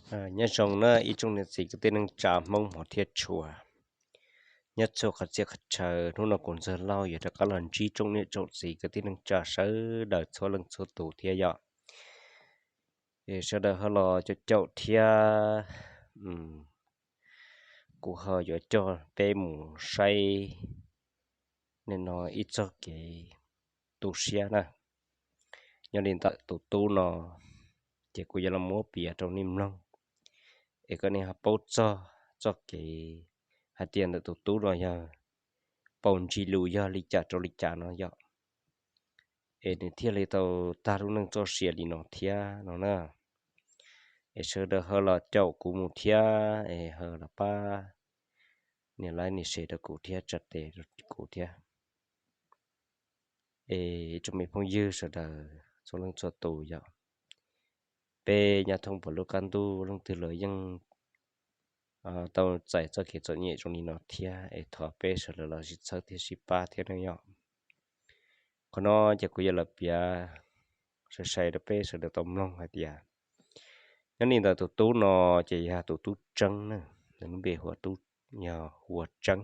Nyob zoo na ib tsoom niam txiv kwv tij neej tsa Hmoob hmov thiab tshua, nyob txhua qhov txhia qhov chaw. Hnub no kuv Ntxawg Lauj yuav rov qab los ntsib tsoom niam tsoom txiv kwv tij neej tsa sawv daws txhua leej txhua tus thiab yom. Sawv daws ho los caum caum thiab, kuv ho yuav coj peb mus saib nim no ib txoj kev tu siab na. Nyob li ntawm tus tub no, ces kuv yuav los muab piav rau nej mloog, es kom nej ho paub txog txoj kev hais tias ntawm tus tub no yog paus ntsis lus yog li cas rau li cas no yom. Es nws thiaj li tau tag lub neej txoj sia li no thiab no na. Es sawv daws ho los caum kuv mus thiab, es ho los pab nias like nias share rau kuv thiab tsa tes rau kuv thiab. Es tsoom me phooj ywg sawv daws txhua leej txhua tus yom, peb nyob thoob plaws lub qab ntuj leej twg los yeej tau txais txoj kev txom nyem zoo li no thiab, es thov peb sawv daws los sib txhawb thiab sib pab thiab ne yom. Qhov no ces kuv yuav los piav sai sai rau peb sawv daws tau mloog hais tias nyob li ntawm tus tub no ces yog tus tub Tseeb na, nws lub npe hu ua Tseeb.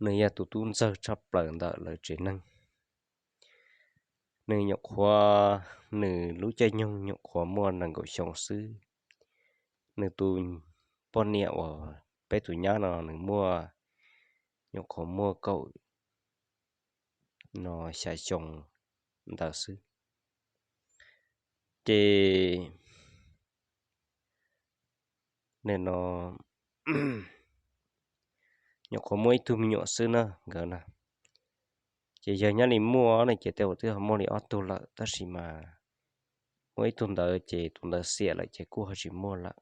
Nws yog tus tub ntxawg tshaj plaws ntawm lawv tsev neeg. Nws nyuam qhuav, nws lub caij nyoog nyuam qhuav muaj nees nkaum xyoo xwb. Nws tus poj niam uas peb tus nyab no nws muaj, nyuam qhuav muaj kaum no xya xyoo ntawd xwb. Ces nim no nyuam qhuav muaj ib tug me nyuam xwb na nkawd na. Ces yog nyob li muaj ne ces tej zaum twb ho muaj li ob tug lawm, tab sis mas muaj ib tug ntawd ces tus ntawd xiam lawm ces kuj ho tsis muaj lawm.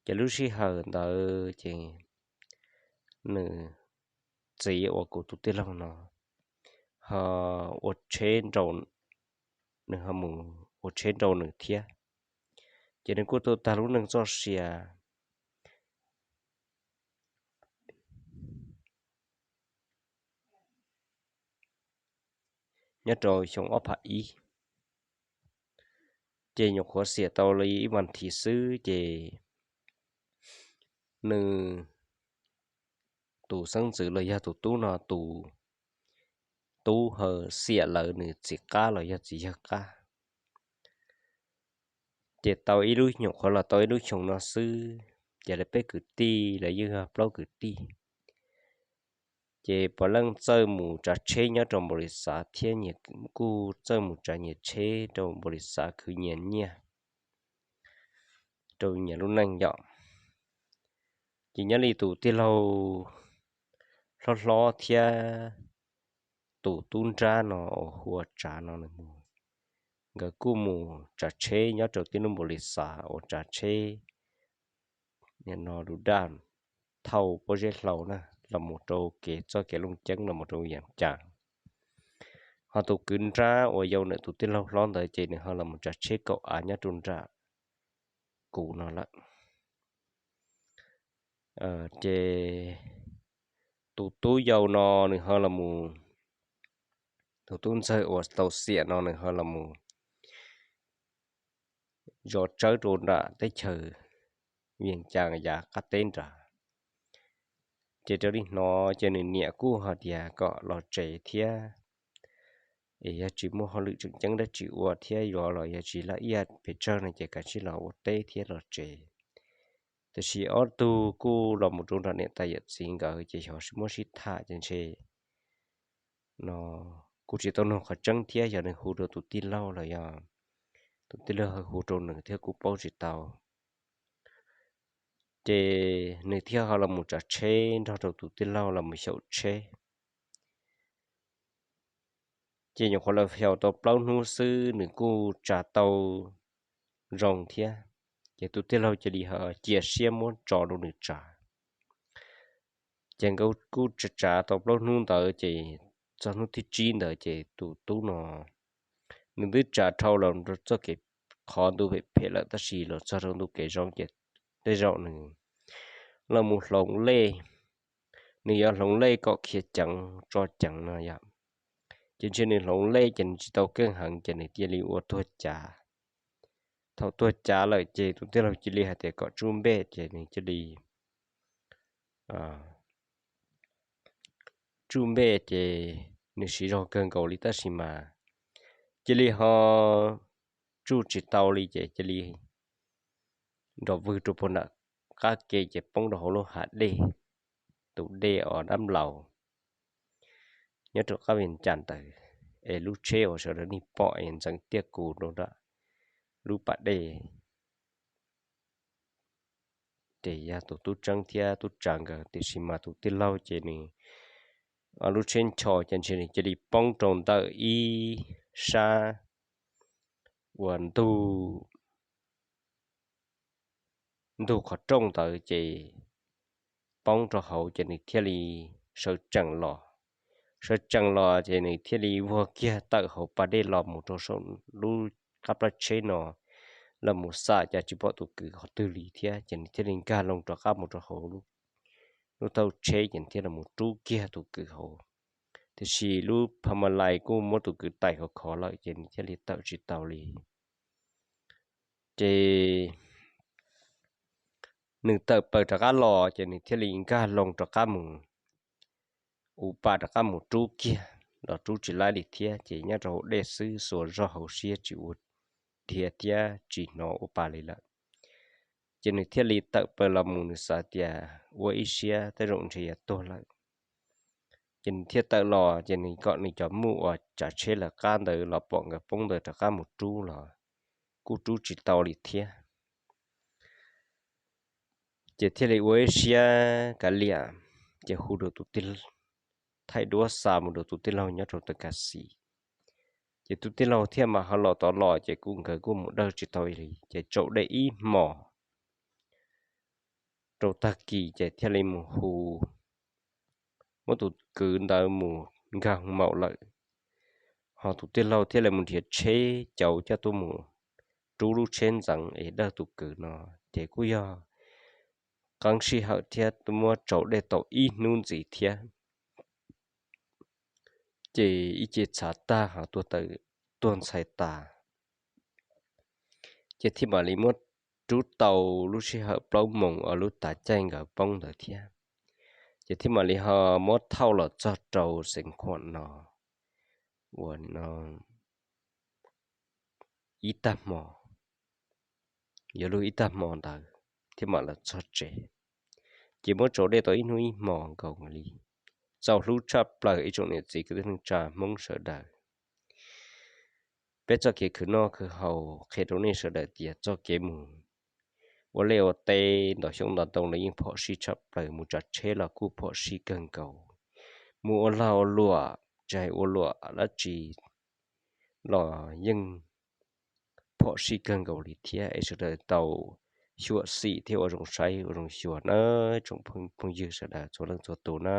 Ces lub sij hawm ntawd ces nws txiv uas kuv tus tij laug no ho ua tsheb nrau, nws ho mus ua tsheb nrau nws thiab. Ces nws kuj tau tag lub neej txoj sia nyob rau xyoo ob phav ib. Ces nyuam qhuav xiam tau li ib vas thiv xwb ces nws tus xeeb ntxwv los yog tus tub no tus tub ho xiam lawv nws txiv qab los yog txiv yawg qab. Ces tau ib lub, nyuam qhuav los tau ib lub xyoo no xwb ces lawv peb kwv tij lawv yeej yog plaub kwv tij. Ces puav leej txawj mus tsav tsheb nyob rau npaum li xav thiab nyias kuj txawj mus tsav nyias tsheb rau npaum li xav khwv nyias nyiaj rau nyias lub neej yom. Ces nyob li tus tij laug hlob hlob thiab tus tub nrab no uas hu ua Tsav no nws mus, nkawd kuj mus tsav tsheb nyob rau tib lub npaum li xav uas tsav tsheb nim no lub daj thauj pob zeb hlau na los mus rau kev txoj kev looj ceeb los mus rau Yees Cas. Ho tus kwv nrab uas yau ntawm tus tij laug hlob ntawd ces nws ho los mus tsav tsheb kaum av nyob rau nram kuv no lawm. Ces tus tub yau no nws ho los mus, tus tub ntxawg uas tau xiam no nws ho los mus zov tsawb rau nram teb chaws Yees Cas yav qab teb nrad. Ces raws li hnov ces nws niam kuj hais tias kom los tsev thiab, es yog tsis muaj hauj lwm tseem ceeb dab tsi ua thiab yuav los yog tsis laj iaj pes tsawg no ces kav tsij los ua teb thiab los tsev. Tiam sis ob tug kuj los mus rau nram niam tais yawm txiv nkawd ces xyov muab sib tham ces ntshe no kuj tsis tau nug qhov tseeb thiab, yog nws hu rau tus tij laug los yog tus tij laug hu rau nws thiab kuj paub tsis tau. Ces nws thiaj ho los mus tsav tsheb nrog rau tus tij laug los mus xyaum tsheb. Ces nyuam qhuav los xyaum tau plaub hnub xwb nws kuj tsav tau zoo thiab. Ces tus tij laug cia li ho cia siab muab tso rau nws tsav. Ces nkawd kuj tsav tsav tau plaub hnub ntawd ces txog hnub thib tsib ntawd ces tus tub no nws twb tsav dhau los rau txoj kev qhov ntu phem phem lawm tab sis los txog rau ntu kev zoo ces tej zaum nws los mus hloov lej, nws yuav hloov lej kom khiav ceev tso ceev no yom. Ces ntshe nws hloov lej ces nws tsis tau keej heev ces nws cia li ua tuag cav. thaum tuag cav lawm ces tus tij laug cia li hais tias kom tsuj npej ces nws cia li tsuj npej ces nws siv zog kawg nkaus li tab sis mas cia li ho tsuj tsis tau li ces cia li nrov vwg rau puag nram qab ke ces poob rau hauv lub hav dej, tus dej uas dab laus nyob rau qab Vias Cas ntawd, es lub tsheb uas sawv daws nej pom es ntxeev tiaj kus rau nram lub pas dej ces yog tus tub tseeb thiab tub tsav nkawd, tiam sis mas tus tij laug ces nws lub tsheb ncho ces ntshe nws cia li poob rau ntawm ib sab uas ntug ntug qhov rooj ntawd ces poob rau hauv ces nws thiaj li sawv tsees los. Sawv tsees los ces nws thiaj li vuag kiag tawm hauv pas dej los mus rau saum lub qab plab tsheb no, los mus xam cas tsis pom tus kwv qhov twg li thiab ces nws thiaj li nkag loo rov qab mus rau hauv lub taub tsheb ces nws thiaj los rub kiag tus kwv hauv. Tiam sis lub pha ma lais kuj muab tus kwv tais khov khov lawm ces nws thiaj li tawm tsis tau li. Ces nws tawm plaws rov qab los ces nws thiaj li nkag loo rov qab mus, u pa rov qab mus rub kiag los rub tsis laib li thiab ces nyob rau hauv dej xwb xuas zog hauv siab tsis ua dhia thiab tsis hnov ua pa li lawm. Ces nws thiaj li tawm plaws los mus, nws xav tias ua ib siab tej zaum ntshe yuav tuag lawm. Ces nws thiaj tawm los ces nws kom nws cov muj uas tsav tsheb lawv qab ntawd los pom nkawd poob ntawd rov qab mus rub los kuj rub tsis tau li thiab. Ces thiaj li ua ib siab kav liam, ces hu rau tus tij, thaij duab xa mus rau tus tij laug nyob rau tom kav xis. Ces tus tij laug thiaj mam ho los tod los ces kuj nkawd kuj mus dawj tsis tau li ces tsaus dej ib hmos rau tag kis ces thiaj li mus hu muab tus kwv ntawd mus nkag maum lawm. Ho tus tij laug thiaj li mus nrhiav tsheb cauv coj tuaj mus rub lub tsheb ntxeev es dawj tus kwv no, ces kuj yog qeeb sij hawm thiab muab tsaus dej tau ib hnub ntxiv thiab. Ces ib ce txhav tag ho tuag ntxhais tas. Ces thiaj mam li muab rub tau lub sij hawm plaub moos uas lub tav caij nkawd poob ntawd thiab. Ces thiaj mam li ho muab thauj los txog rau xeev khuam no uas no ib tag hmo, yuav luag ib tag hmo ntawd thiaj mam los txog tsev. Ces muab tsaus dej tau ib hnub ib hmo nkaus li. Txaus hlub tshaj plaws ib tsoom niam txiv kwv tij neej tsa Hmoob sawv daws. Peb txoj kev khwv noj khwv haus qhia rau nej sawv daws tias txoj kev mus ua liaj ua teb ntau xyoo ntau ntoo los yeej phom sij tshaj plaws, mus tsav tsheb los kuj phom sij kawg nkaus, mus ua lag ua luam, tsis hais ua luam dab tsi los yeej phom sij kawg nkaus li thiab. Es sawv daws tau xyuam xim thiab ua zoo saib ua zoo xyuas na tsoom phooj ywg sawv daws txhua leej txhua tus na.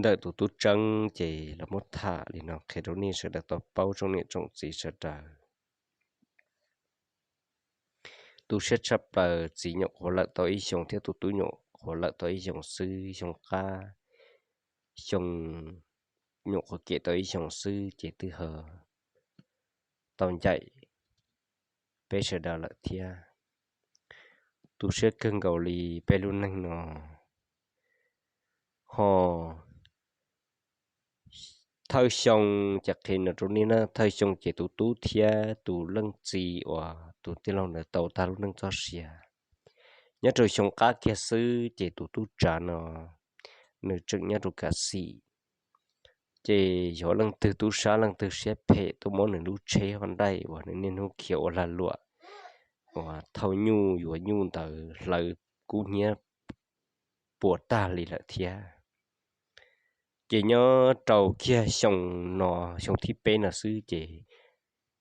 Ntawm tus tub tseeb ces los muab tham li no qhia rau nej sawv daws tau paub tsoom niam tsoom txiv sawv daws. Tu siab tshaj plaws, txiv nyuam qhuav lawm tau ib xyoos thiab tus tub nyuam qhuav lawm tau ib xyoos xwb, xyoo qab, xyoo nyuam qhuav kem tau ib xyoos xwb ces twb ho tau ncaim peb sawv daws lawm thiab. Tu siab kawg nkaus li peb lub neej no ho thawj xyoo, ces qhia no rau nej na, thawj xyoo ces tus tub thiab tus leej txiv uas tus tij laug ntawd tau tag lub neej txoj sia. Nyob rau xyoo qab kiag xwb ces tus tub tsav no nws tseem nyob rau kav xim, ces yog leej twg tub sab leej twg siab phem tuaj muab nws lub tsheb hos nraij uas nws niaj hnub khiav ua lag luam uas thauj nyuj yuav nyuj ntawd hlawv kub hnyiab puas tag li lawm thiab. Ces nyob rau kiag xyoo no, xyoo thib peb no xwb ces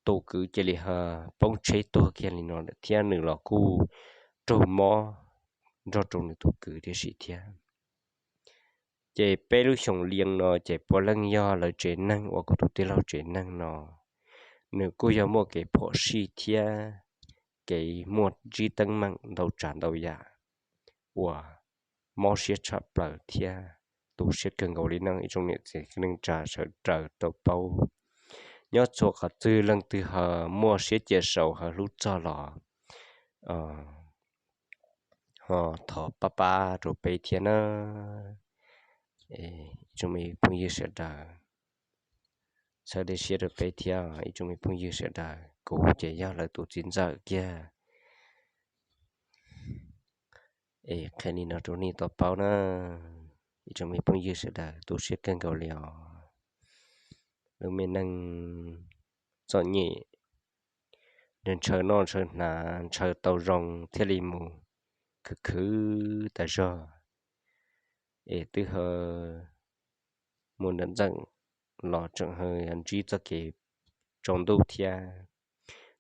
tus kwv cia li ho poob tsheb tuag kiag li no lawm thiab nws los kuj raug mob nrog rau nws tus kwv tib si thiab. Ces peb lub xyoos lias no ces puav leej yog lawv tsev neeg uas kuv tus tij laug tsev neeg no nws kuj yog muaj kev phom sij thiab kev muaj ntsib teeb meem ntau tsav ntau yam uas mob siab tshaj plaws thiab tu siab kawg nkaus li nawb ib tsoom niam txiv kwv tij neej tsa sawv daws tau paub. Nyob txhua qhov twg leej twg ho muaj siab cia saum ho hlub txog los ho thov pab pab rau peb thiab na. Ib tsoom me phooj ywg sawv daws, txhawb dej siab rau peb thiab ib tsoom me phooj ywg sawv daws. Kuv ces yog lawv tus txiv ntxawm kiag es qhia li no rau nej tau paub na. Ib tsoom me phooj ywg sawv daws, tu siab kawg nkaus li os. Lub me neej txom nyem, ntshaw noj ntshaw hnav ntshaw tau zoo thiaj li mus khwv khwv tas zog, es twb ho mus nram ntxeem los tseem ho ntsib txoj kev tsaus ntuj thiab.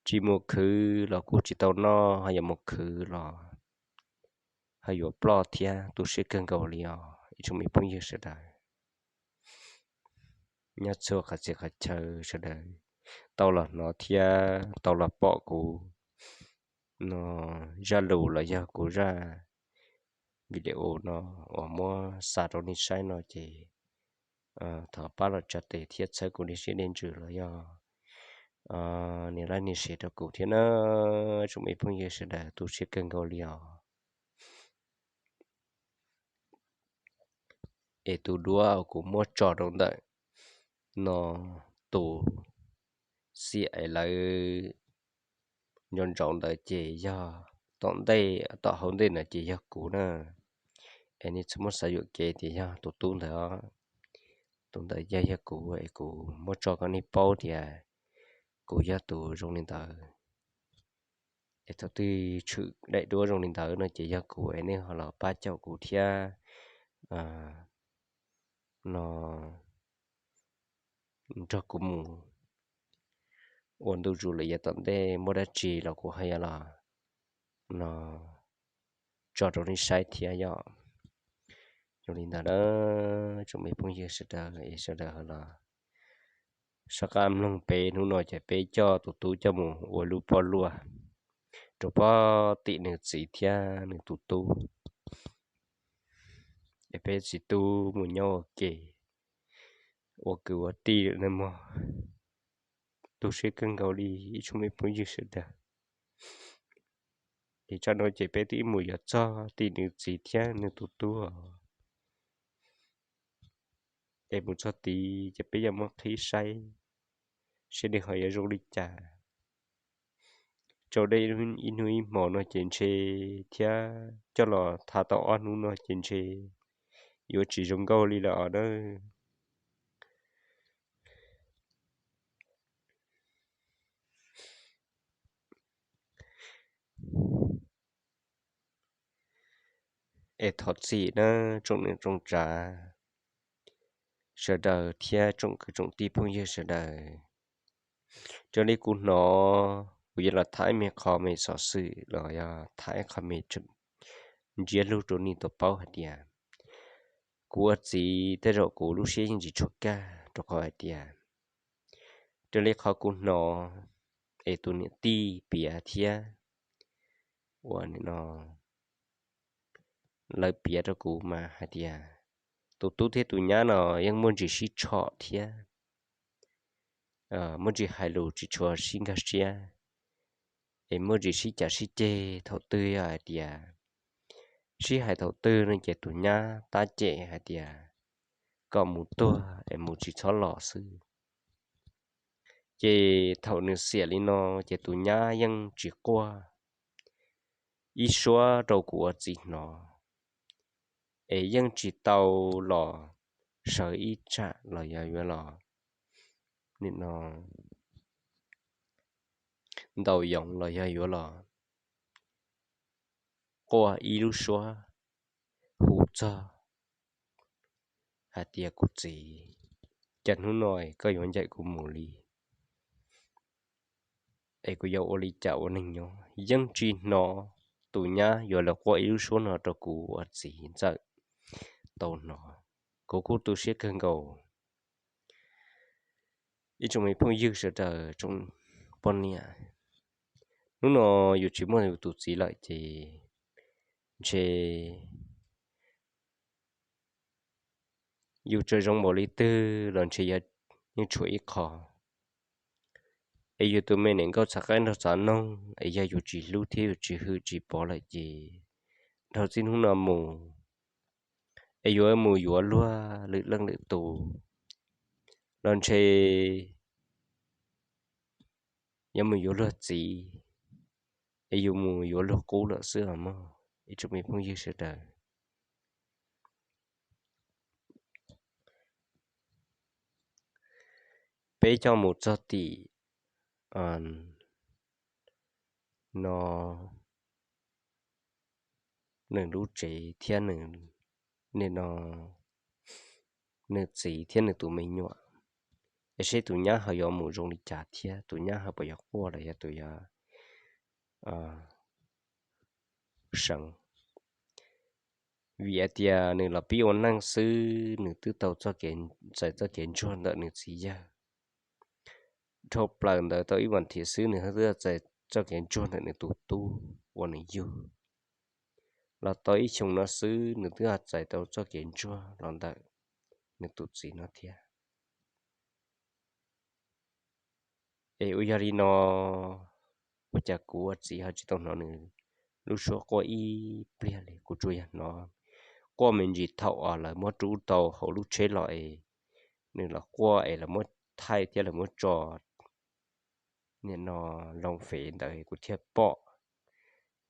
Tsis mus khwv los kuj tsis tau noj, ho yuav mus khwv los ho yuav ploj thiab. Tu siab kawg nkaus li os ib tsoom me phooj ywg sawv daws. Nyob txhua qhov txhia qhov chaw sawv daws tau los hnov thiab tau los pom kuv no zaj lus los yog kuv zaj video no uas muab xa rau nej saib no ces thov pab los tsa tes thiab txhawb kuv dej siab dej ntsws los yog nias like nias share rau kuv thiab na. Tsoom me phooj ywg sawv daws, tu siab kawg nkaus li os. Es tus duab uas kuv muab tso rau ntawm no, tus xiam es lawv nco ntsoov ntawd ces yog tom ntej, tom hauv ntej ntawd ces yog kuv na. Es nej txhob muab xav yuam kev tias yog tus tub ntawd. Tus ntawd yog, yog kuv es kuv muab tso kom nej paub tias kuv yog tus zoo li ntawd. Es thaum twg tshwm daim duab zoo li ntawd no ces yog kuv es nej ho los pab caum kuv thiab no nrog kuv mus ua ntu zus lawm yav tom ntej muaj dab tsi los kuv ho yuav los no tso rau nej saib thiab yom. Zoo li ntawd na, tsoom me phooj ywg sawv daws es sawv daws ho los soj qab mloog peb hnub no ces peb coj tus tub coj mus ua lub poj luaj rau pem tim nws txiv thiab nws tus tub. Es peb txiv tub mus nyob ua ke ua kwv ua tij lawm na mog. Tu siab kawg nkaus li ib tsoom me phooj ywg sawv daws. Es tsam no ces peb twb mus yuav txog tim nws txiv thiab nws tus tub os. Es mus txog tid ces peb yuav muab qhib saib seb nws ho yuav zoo li cas. Tsau dej ib hnub ib hmo no ces ntshe thiab coj los tham tau ob hnub no ces ntshe yuav tsis zoo nkauj li lawm os na. Es thov txim na tsoom niam tsoom tsav sawv daws thiab tsoom kwv tsoom tij phooj ywg sawv daws. Raws li kuv hnov, kuv yuav los tham ib me qho me xov xwm los yog tham ib qho me ntsiab lus rau nej tau paub hais tias kuv ua txiv tej zaum kuv lub siab yeej tsis tshua kaj rau qhov hais tias raws li qhov kuv hnov es tus niam tij piav thiab uas nim no lawv piav rau kuv mas hais tias tus tub thiab tus nyab no yeej muaj ntsis sib tshom thiab muaj ntsis hais lus tsis tshua sib nkag siab, es muaj ntsis sib cav sib ceg thaum twg yog hais tias sib hais thaum twg no ces tus nyab tab cem hais tias kom mus tuag es mus tsis txhob los xwb. Ces thaum nws xiam li no ces tus nyab yeej tsis quaj ib suab rau kuv ua txiv hnov, es yeej tsis tau los sawv ib tsam los yog yuav los nim no ntaus yoov los yog yuav los quaj ib lub suab hu txog hais tias kuv txiv, cas hnub no koj yuav ncaim kuv mus li, es kuv yuav ua li cas ua neeg nyob. Yeej tsis hnov tus nyab yuav los quaj ib lub suab no rau kuv ua txiv ntxawm tau hnov. Kuv kuj tu siab kawg nkaus. Ib tsoom me phooj ywg sawv daws tsoom poj niam, hnub no yus tsis muaj yus tus txiv lawm ces ntshe yus txawm zoo npaum li twg los ntshe yog yeej tshuav ib qho. Es yus tus me niam nkauj txhav qaib nrog txav noog es yog yus tsis hlub thiab yus tsis hwm tsis pov lawm ces dhau txij hnub no mus es yuav mus yuav luag lwm leej lwm tus los ntshe yuav mus yuav luag txiv es yus mus yuav luag qub lawm xwb os mog ib tsoom me phooj ywg sawv daws. Peb coj mus txog tim no, nws lub tsev thiab nws, nim no nws txiv thiab nws tus me nyuam, es seb tus nyab ho yuav mus zoo li cas thiab tus nyab ho puas yuav quaj los yog tus yuav seev. Vim hais tias nws los pib ua neej xwb nws twb tau txoj kev, txais txoj kev ntsuag ntawm nws txiv yawg. Dhau plaws ntawd tau ib vas thiv xwb nws twb txais txoj kev ntsuag ntawm nws tus tub uas nws yug. Los tau ib xyoo no xwb nws twb txais tau txoj kev ntsuag los ntawm nws tus txiv no thiab. Es ua yog li no, ua cas kuv ua txiv ho tsis tau hnov nws lub suab quaj ib pliag li, kuv tsuas yog hnov quaj me ntsis thaum uas lawv muab rub tau hauv lub tsheb los es nws los quaj es lawv muab thaij thiab lawv muab tso nim no loo fev ntawd kuv thiaj pom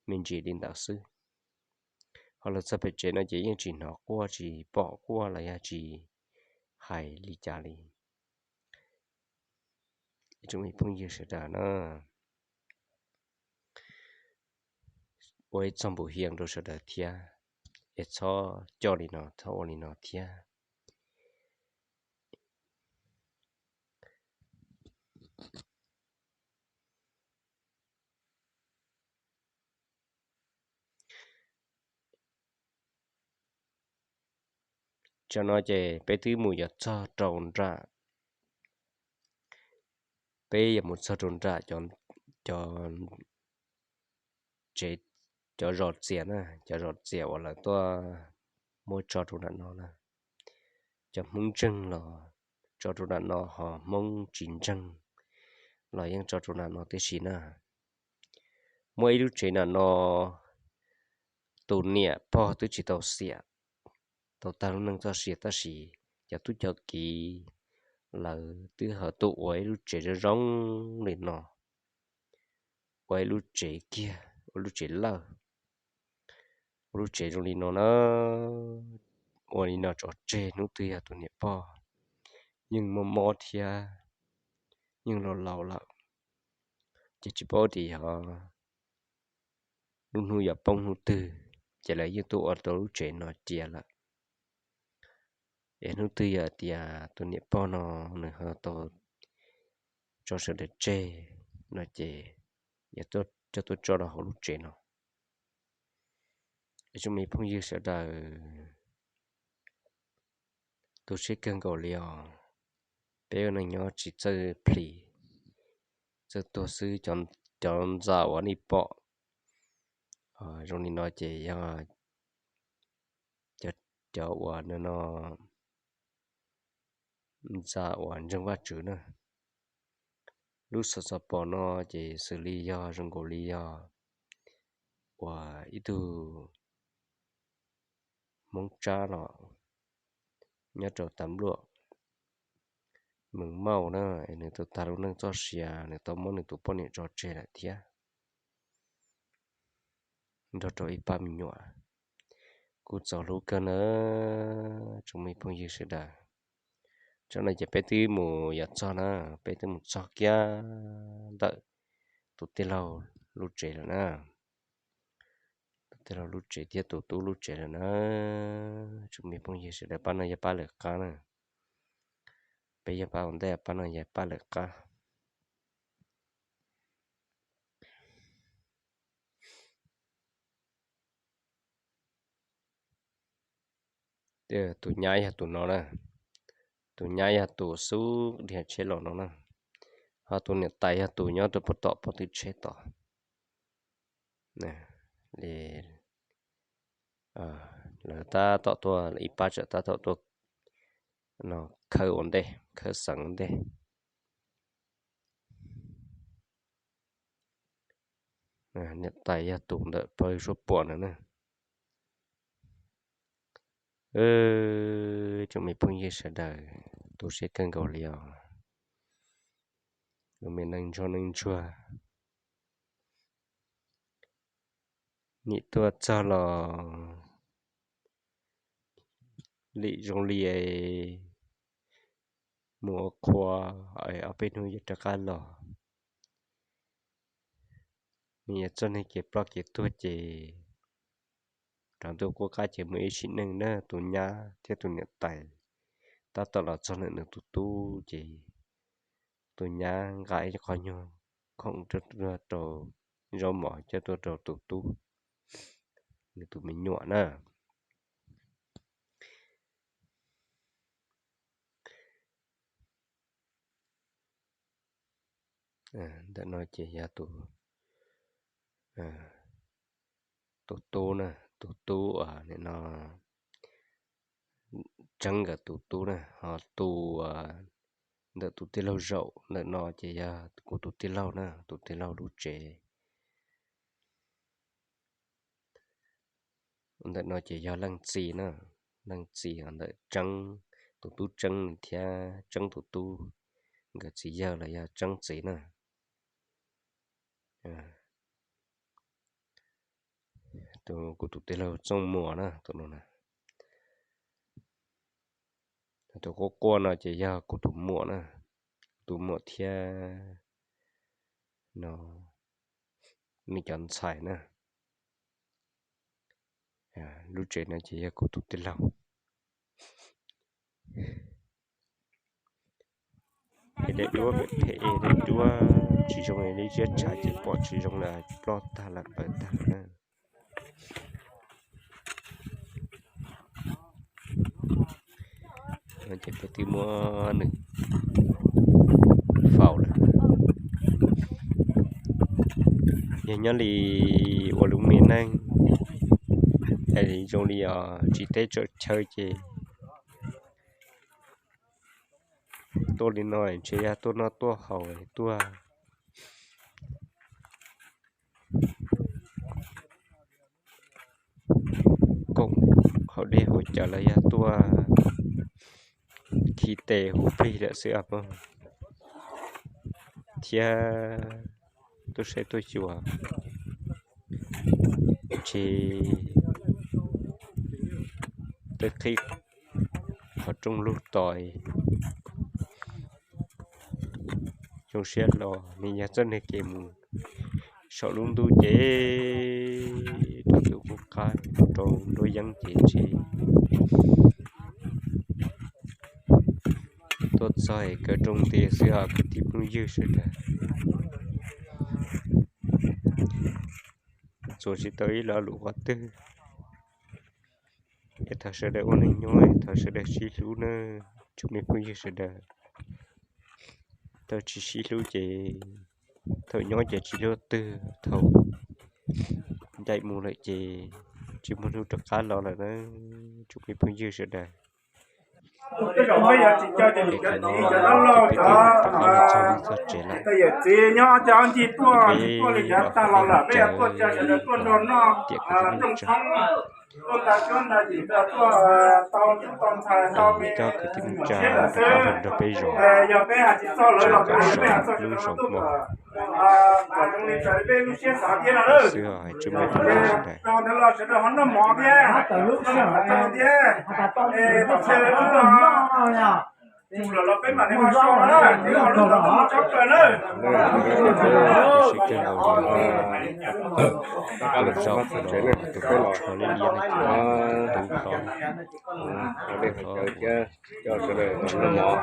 me ntsis li ntawd xwb. Ho los txog pem tsev no ces yeej tsis hnov quaj tsis pom quaj los yog tsis hais li cas li. Ib tsoom me phooj ywg sawv daws na, ua ib txog npum hias rau sawv daws thiab, es txhob coj li no, txhob ua li no thiab. Tsam no ces peb twb mus yuav txog rau nram, peb yuav mus txog rau nram cov, cov tsev, cov zos txias na, cov zos txias uas lawv tuaj muab tso rau nram no na. Cov Hmoob ntseeg los tso rau nram no, ho Hmoob tsis ntseeg los yeej tso rau nram no tib si na. Muaj ib lub tsev nram no, tus niam pog twb tsis tau xiam, tau tag lub neej txoj sia tab sis cov tub cov kiv lawv twb ho tuaj ua ib lub tsev zoo zoo li no, ua ib lub tsev kiag, ua lub tsev lawj, ua lub tsev zoo li no na. Ua li no tso tseg, hnub twg yog tus niam pog yeej mob mob thiab yeej laus laus lawm, ces tsis paub tias yog lub hnub yuav poob hnub twg, ces lawv yeej tuaj ua tau lub tsev no cia lawm. Es hnub twg yog tias tus niam pog no nws ho tau tso sawv daws tseg no ces yuav coj tuaj tso rau hauv lub tsev no. Ib tsoom me phooj ywg sawv daws, tu siab kawg nkaus li os. Peb ua neej nyob tsis txawj plis, txawj tuag xwb. Cov ntxa uas nej pom zoo li no ces yog cov uas no ntxa uas ntseeg Vajtswv na. Lub xov xov pom no ces xws li yog zoo nkaus li yog uas ib tug Hmoob Tsab los nyob rau Tav Npluam, Mees Mauj na, es nws tau tag lub neej txoj sia, nws tau muab nws tus poj niam tso tseg lawm thiab, nrog rau ib pab me nyuam. Kuj txaus hlub kawg na, tsoom me phooj ywg sawv daws. Tsam no ces peb twb mus yuav txog na, peb twb mus txog kiag ntawm tus tij laug lub tsev lawm na. Tus tij laug lub tsev thiab tus tub lub tsev lawm na. Tsoom me phooj ywg sawv daws, pab no yog pab lawv qab na. Peb yog pab ua ntej, pab no yog pab lawv qab. Tus nyab yog tus no na, tus nyab yog tus xub dhia tsheb los no na, ho tus niam tais yog tus nyob rau puag tom pov twg tsheb tod. Lawv tab tom tuaj, ib pab tseem tab tom tuaj khawb ua ntej, khawb xeev ua ntej. Niam tais yog tus ntawm pog suab puam ntawd na. Tsoom me phooj ywg sawv daws, tu siab kawg nkaus li os. Lub me neej ntsuag neej ntsuag, nim tuaj txog los lim zoo li mus ua qhua, ob peb hnub yuav rov qab los. Nws yog txoj neeg kev ploj kev tuag ces rov ntuj qub qab ces muaj ib sim neej na, tus nyab thiab tus niam tais tab tom los txog ntawm nws tus tub ces tus nyab nqa ib qho nyuag khoom tuaj rau, zaub mov coj tuaj rau tus tub, nws tus me nyuam na. Ntawm no ces yog tus tub na, tus tub uas nim no Tseeb nkawd tus tub na, ho tus ntawm tus tij laug zaum ntawm no ces yog kuv tus tij laug na, tus tij laug lub tsev. Ntawm no ces yog leej txiv na, leej txiv ntawm Tseeb, tus tub Tseeb thiab Tseeb tus tub, nkawd txiv yawg los yog Tseeb txiv na. Tus kuv tus tij laug Txooj Muas na, tus no na. Tus quaj quaj no ces yog kuv tus muam na, kuv tus muam thiab no nws cov ntxhais na. Lub tsev no ces yog kuv tus tij laug. Daim duab phem phem, daim duab tsis zoo li ziab tshav ces pom tsis zoo lawm, ploj tag lawm pawv tag lawm na. Ces peb twb muab nws faus lawm. Yog nyob li ua lub me neej es zoo li os tsis teb tsaus chaw ces tuaj li no ntshe yog tuaj noj tuaj haus tuaj koom haus dej haus cawv los yog tuaj khi tes hu plig lawm xwb os, thiab tuaj saib tuaj xyuas ntshe twb qhib qhov rooj lug to. Zoo siab hlo, nws yog txoj niag kev mus saum lub ntuj ces rau tus qub qab rau nruab yeeb ces ntshe tuaj txog es kaw rooj ntiag xwb os kwv tij phooj ywg sawv daws. Txuas tsis tau ib lo lus qhov twg. Es thov sawv daws ua neeg nyob, thov sawv daws sib hlub na, tsoom me phooj ywg sawv daws. Thaum tsis sib hlub ces thaum nyob ces tsis hlub twg, thaum ncaim mus lawm ces tsis muaj hnub rov qab los lawm na, tsoom me phooj ywg sawv daws. Es qhov no ces peb twb rov qab los txog tsev lawm. Peb los hauv peb tsev, tiam kwv tij neej tsa, coj kwv tij neej tsa rov qab los nrog peb zov, tseem kom saum lub zov mos xwb os, hais tsoom me phooj ywg sawv daws. Sib kawg nkaus li, tus zov no tus tub hlob, tus tub hlob, cov sawv daws noj mov,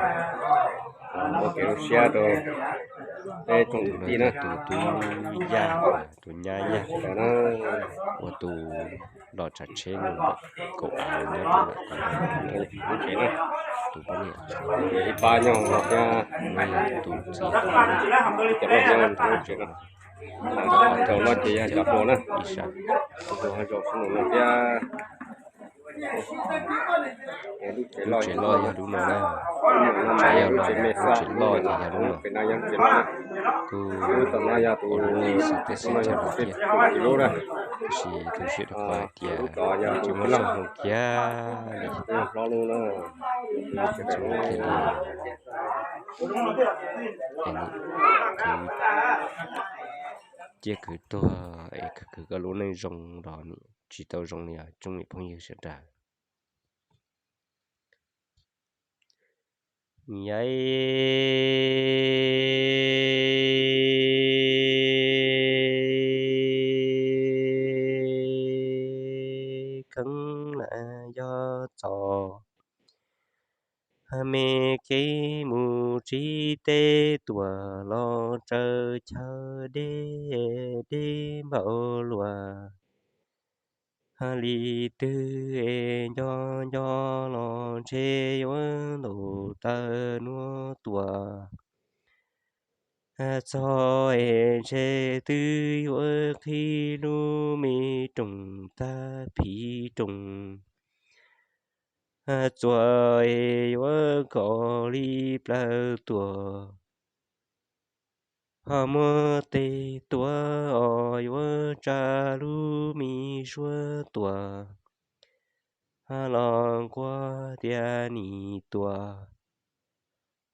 ua kev zoo siab rau peb tsoom kwv tij na, tus tub Yaj, tus nyab Yaj, ua tus los tsav tsheb mus ntawm kaum av nyob rau ntawm lub tsev na, tus poj niam, ib pab nyob no thiab, tus txiv, cov loj nyob rau lub tsev no, cov loj ces yog cov hluas na, ib sab, cov hluas ho zaum no thiab. Lub tsev loj yog lub no na, tsev yog lub tsev loj ces yog lub no. Kuj ua lub neej xwm teb xwm chaw lawm thiab, tiam sis tu siab rau qhov hais tias tsis muaj txoj hmoo kiag li, txoj hmoo kiag li. Khwv ciaj khwv tuag es khwv khwv koj lub neej zoo los nim tsis tau zoo li os tsoom me phooj ywg sawv daws. Yai kheev na yog txom me kev mus tsis teb tuam los tsaws chaw deb deb npaum luaj. Li twg es nco nco los ntshe yuav ntaus taw nuav tuaj. Txog es ntshe twb yuav qhib lub me rooj tag phiv rooj. Txuas es yuav kom li plawg tuaj. Ho muab tes tuav os yuav tsa lub me suab tuaj. Ho los nquag tias nim tuaj.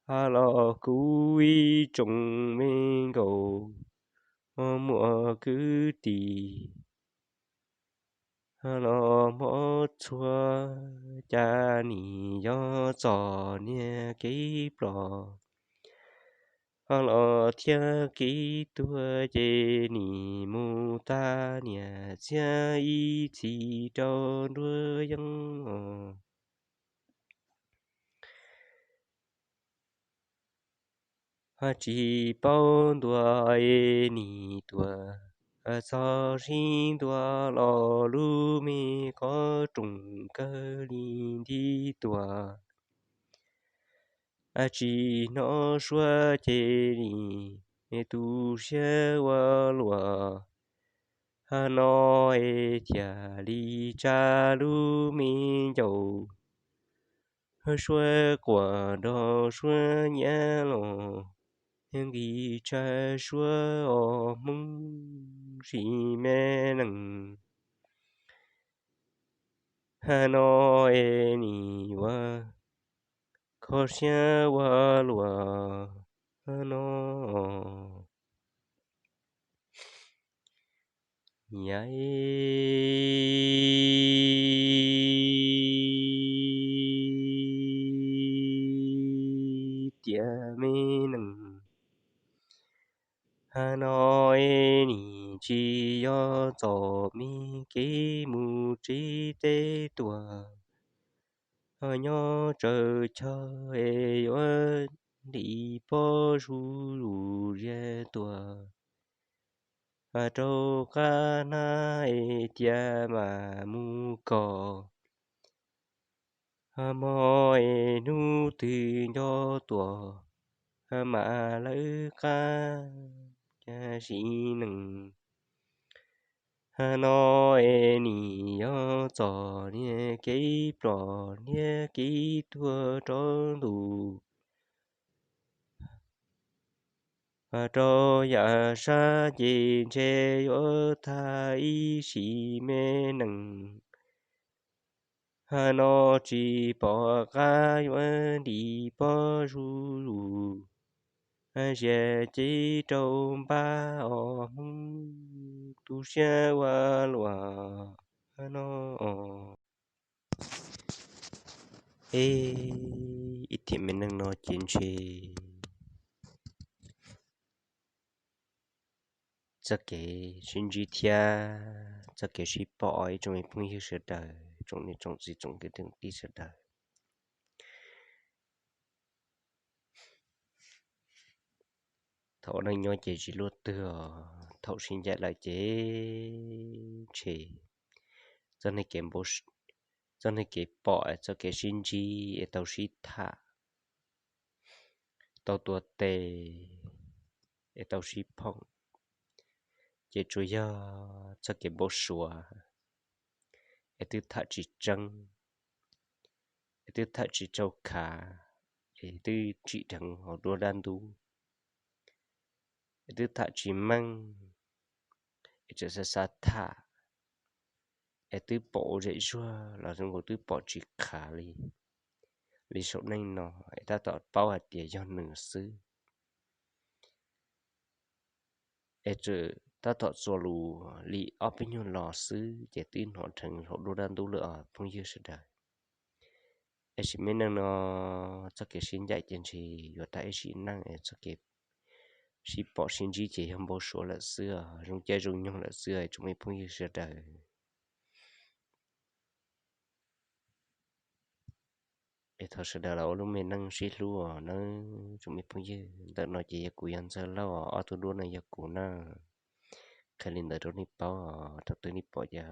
Ho los kuv ib tsoom me nkauj, muaj kwv tij, ho los mob txhua, cas nim yog txom niag kev plos. Ho los thiab kev tuag ces nim mus tag niam txiag ib txhis rau nruab yeeb os. Ho tsis paub ntua es nim tuaj, txog sib ntua los lub me qhov rooj kawg li nti tuaj. Tsis hnov suab ces li tu siab ua luaj. Ho no es thiaj li tsa lub me ncauj, suab quaj nrog suab nyiav los, nqis tsawg suab os Hmoob sim me neej. Ho no es nim ua kho siab ua luaj no. Yai tiam me neej, ho no es nim tsis yog txom me kev mus tsis teb tuaj. Ho nyob tsaws chaw es yuav ntim pob zuj zus ziag tuaj. Ho rau qab hnab es cia mam mus kos. Ho hmo es hnub twg nco tuaj, ho mam lawv qab sim neej. Ho no es nim yog txom niag kev plos niag kev tuag rov ntuj. Ho rau yam sab ces ntshe yuav tag ib sim me neej. Ho no tsis pom qab yuav ntim pob zuj zus, ziag cev rau npab os Hmoob tu siab ua luaj no. Ib tiam me neej no ces ntshe txoj kev sib ntsib thiab txoj kev sib pom ib tsoom me phooj ywg sawv daws, tsoom niam tsoom txiv tsoom kwv tsoom tij sawv daws. Thaum ua neej nyob ces tsis luaj twg os, thaum sib ncaim lawm ces ntshe txoj neeg kev pom, txoj kev sib ntsib es tau sib tham, tau tuav tes es tau sib phoom, ces tsuas yog txoj kev npau suav es twb tham tsis tseeb, es twb tham tsis tshua khav, es twb tsim dheev hauv duab dab ntub, es twb tham tsis meej, es tseem xav xav tham, es twb pom ua zem zuag los zoo nkaus twb pom tsis khav li, li saum neej no, es tab tom paub hais tias yog nws xwb. Es txawm tab tom txuas lus li ob peb nyuag los xwb ces twb hnov dheev hauv duab dab ntub lawm os phooj ywg sawv daws. Es sim me neej no txoj kev sib ncaim ces ntshe yuav tag ib sim neej, es txoj kev sib pom sib ntsib ces yog npau suav lawm xwb os, zoo caij zoo nyoog lawm xwb os tsoom me phooj ywg sawv daws. Es thov sawv daws los ua lub me neej sib hlub os nawb tsoom me phooj ywg. Ntawm no ces yog kuv yog Ntxawg Lauj os, ob tug duab no yog kuv na. Qhia li ntawd rau nej paub os, thaum twg nej pom ces